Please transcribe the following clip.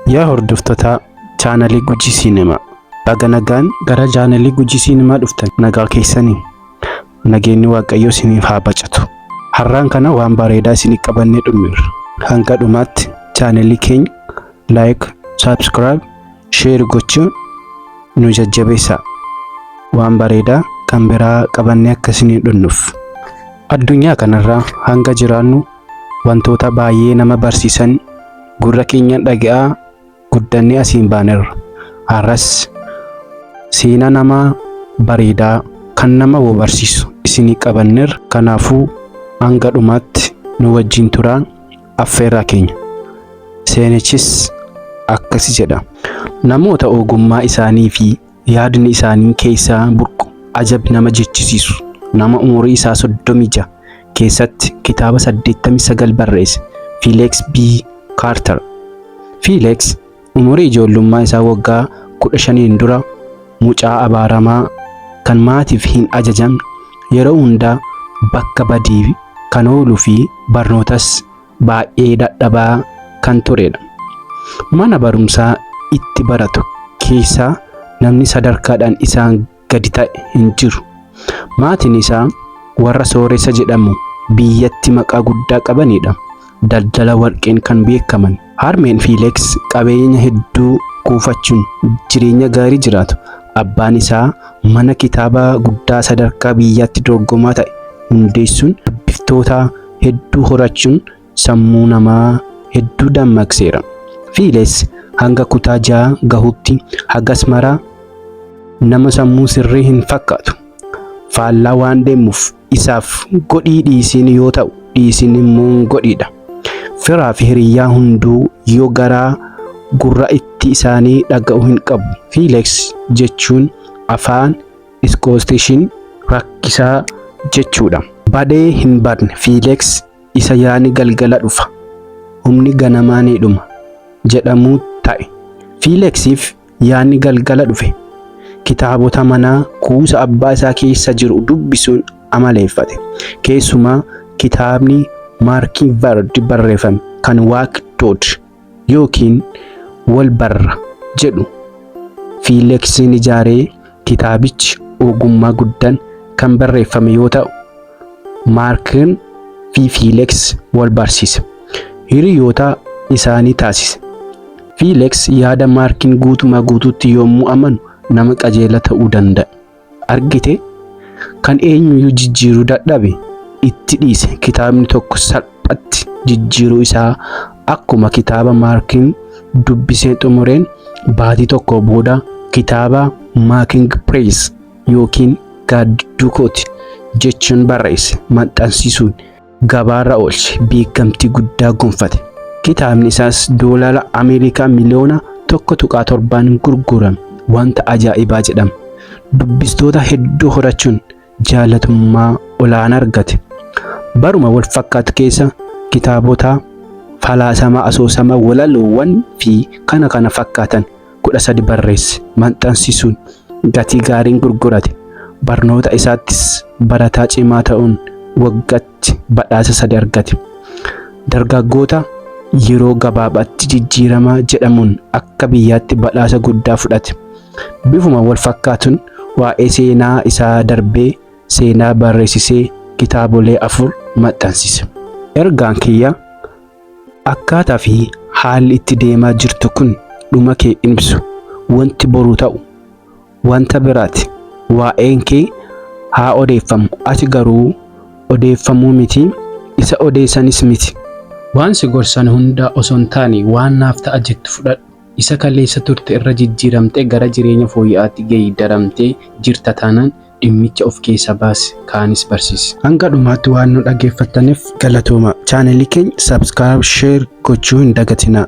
Yaa hordoftoota chaanalii Gujii Siinimaa, baga nagaan gara chaanalii Gujii Siinimaa dhuftan. Nagaa keessanii, nageenyi Waaqayyoo isiniif haa bacatu. Har'aan kana waan bareedaa isinii qabannee dhufneerra. Hanga dhumaatti chaanalii keenya like, subscribe, share gochuun nu jajjabeessaa. Waan bareedaa kan biraa qabannee akka isinii dhufnuuf. Addunyaa kanarraa hanga jiraannu wantoota baay'ee nama barsiisan gurra keenyaan dhaga'aa guddannee asiin baanerra. Har'as seenaa nama bareedaa kan nama barsiisu isinii qabanneerra. Kanaafuu hanga dhumaatti nu wajjin turaa affeerraa keenya. Seenichis akkasi jedha. Namoota ogummaa isaanii fi yaadni isaanii keessaa burqu ajab nama jechisiisu. Nama umurii isaa 36 keessatti kitaaba 89 barreesse, Felix B. Carter. Felix umurii ijoollummaa isaa waggaa 15 dura mucaa abaaramaa kan maatiif hin ajajamne, yeroo hundaa bakka badii kan ooluu fi barnootas baay'ee dadhabaa kan turedha. Mana barumsaa itti baratu keessaa namni sadarkaadhaan isaan gadi ta'e hin jiru. Maatiin isaa warra sooressa jedhamu biyyatti maqaa guddaa qabanidha. Daldala warqeen kan beekaman. Harmeen Felix qabeenya hedduu kuufachuun jireenya gaarii jiraatu. Abbaan isaa mana kitaabaa guddaa sadarkaa biyyaatti dorgomaa ta'e hundeessuun dubbiftoota hedduu horachuun sammuu namaa hedduu dammaqseera. Felix hanga kutaa 6 gahutti hagas maraa nama sammuu sirrii hin fakkaatu. Faallaa waan deemuuf isaaf godhii dhiisiin yoo ta'u, dhiisiin immoo godhiidha. Firaa fi hiriyyaa hunduu yoo garaa gurra itti isaanii dhaga'u hin qabu. Felix jechuun afaan Iskootishiin rakkisaa jechuudha. Badee hin badne Felix isa yaani galgala dhufa, humni ganamaa ni dhuma jedhamuu ta'e. Felexiif yaani galgala dhufe. Kitaabota manaa kuusa abbaa isaa keessa jiru dubbisuun amaleeffate. Keessumaa kitaabni Maarkin Vard barreeffame kan Waak Dood yookiin Wal Barra jedhu Felixin ijaaree. Kitaabichi ogummaa guddaan kan barreeffame yoo ta'u, Maarkin fi Felix wal barsiise. Hiriyoota isaanii taasise. Felix yaada Maarkin guutumaa guutuutti yommuu amanu nama qajeela ta'uu danda'a. Argite, kan eenyuyyuu jijjiiruu dadhabe itti dhiise kitaabni tokko salphatti jijjiiruu isaa. Akkuma kitaaba Maarkin dubbisee xumureen baatii tokko booda kitaaba Mocking Praise yookiin Gaaddidduu Kooti jechuun barreesse maxxansiisuun gabaarra oolche, beekamtii guddaa gonfate. Kitaabni isaas doolaara Ameerikaa miliyoona 1.7n gurgurame, wanta ajaa'ibaa jedhama. Dubbistoota hedduu horachuun jaalatummaa olaanaa argate. Baruma wal fakkaatu keessa kitaabota falaasama, asoosama, walaloowwan fi kana kana fakkaatan 13 barreesse maxxansiisuun gatii gaariin gurgurate. Barnoota isaattis barataa cimaa ta'uun waggaatti badhaasa sadi argate. Dargaggoota yeroo gabaabaatti jijjiiramaa jedhamuun akka biyyaatti badhaasa guddaa fudhate. Bifuma wal fakkaatuun waa'ee seenaa isaa darbee seenaa barreessisee kitaabolee afur maxxansise. Ergaan kiyya, akkaataa fi haalli itti deemaa jirtu kun dhuma kee ibsu. Wanti boru ta'u wanta biraati. Waa'een kee haa odeeffamu. Ati garuu odeeffamuu miti, isa odeessanis miti. Waan si gorsan hunda osoo hin taane waan naaf ta'a jettu fudhadhu. Isa kaleessa turte irra jijjiiramtee gara jireenya fooyya'aatti geeddaramtee jirta taanaan dhimmicha of keessa baasi, kaanis barsiisi. Hanga dhumaatti waan nu dhaggeeffattaniif galatooma. Chaanelii keenya subscribe, share gochuu hin dagatinaa.